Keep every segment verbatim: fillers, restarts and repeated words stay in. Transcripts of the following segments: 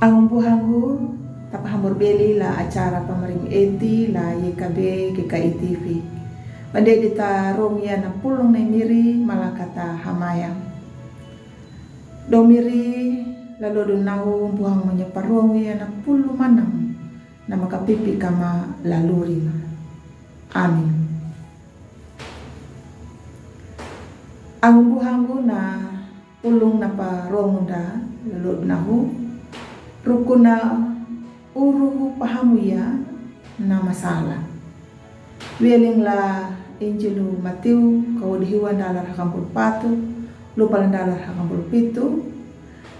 Ang buhanggu, tapahambur beli la acara pamaring eti la Y K B G K I T V. Pande dita rong ia na pulung na miri malakata hamaya. Do miri lalo do nahu buhang manya parong ia na pulu manang na makapipi kama laluri ma. Amin. Ang buhanggu na pulung na parong da lalo nahu rukuna uruhu pahamu ia na masala. Weling la Injilu Matiu kau dihiwan dalar hakambul patu, lupalan dalar hakambul pitu,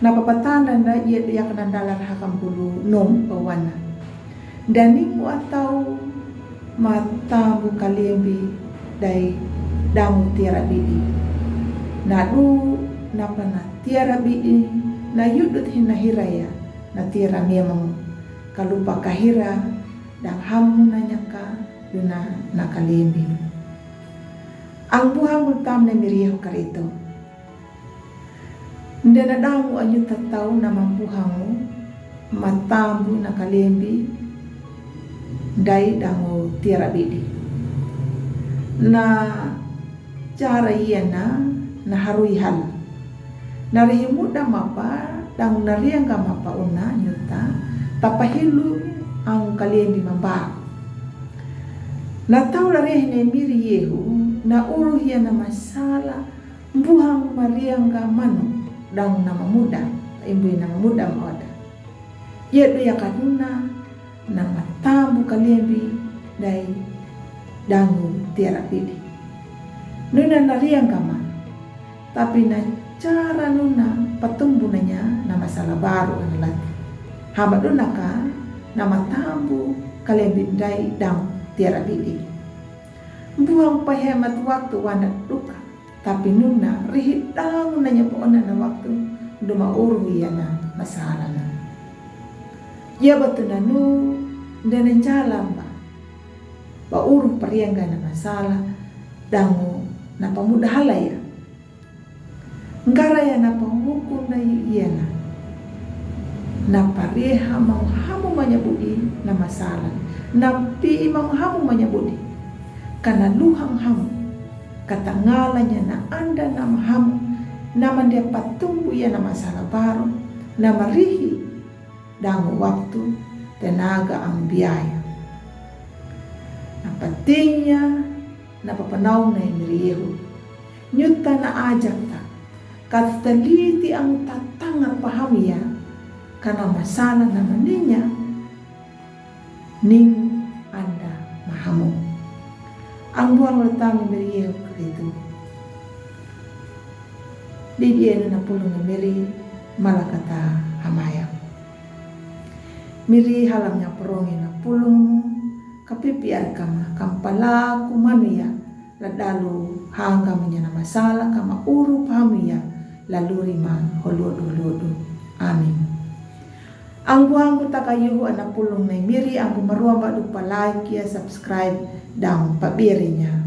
na papatanda na ia diak na dalar hakambul nom pawana. Daningu atau matambu kalimbi dai damu tiara bidi. Na du napa na tiara bidi na yudut hina hiraya na tiara memang kalupa kahira dang hamu na nyaka duna na kalimbi. Ang buhanggu tam na miriho karito. Nde na damu anyuta tau na mambuhangu matambu na kalimbi dai damu tiara bidi. Na cara ia na na harui hala. Na rihi muda mapa dang na riangga mapa una nyuta tapahilu ang kalimbi mamba. Na tau la rihi ne miri yehu na uruh ia na masala buhang mariangga manu dang na mamuda, imbui na mamuda maoda. Ia do ia kaduna na matambu kalimbi dai dangu tiara pidi. Nuna na riangga ma, tapi na cara nuna patumbu nanya na masala baru analati. Hama duna ka na matambu kalimbi dai dangu tiara pidi. Buhang pahemat waktu wana duka. Tapi nuna rihi dangu nanya paona na waktu duma uruh ia na masala na. Ia batu na nu dana jalan ba ba uruh pariangga na masala dangu na pamuda hala ia. Ngara ia na pahukum na ia na. Na pareha mau hamu manya budi na masala. Na pi mau hamu manya budi. Kana luhang hamu. Kata ngalanya na anda na mahamu, na mandia patumbu ia na masala baru, na marihi dangu waktu tenaga ang biaya. Na patinya na papanau na imiri yehu. Nyuta na ajak ta, kata taliti ang tatangar paham ia, kana masala na maninya, ning anda mahamu. Ang buang letang miri yehu keritu. Di dia na pulung miri malakata hamaya. Miri halam nya perong na pulung mu kapipi arkama kampala kumanu ia. Ladalu hangga manya na masala kama uru paham ia laluri ma holodu holodu. Amin. Anggu anggu taka yuhu ana pulung na miri anggu maruamba lupa like ia subscribe dang pabirinya.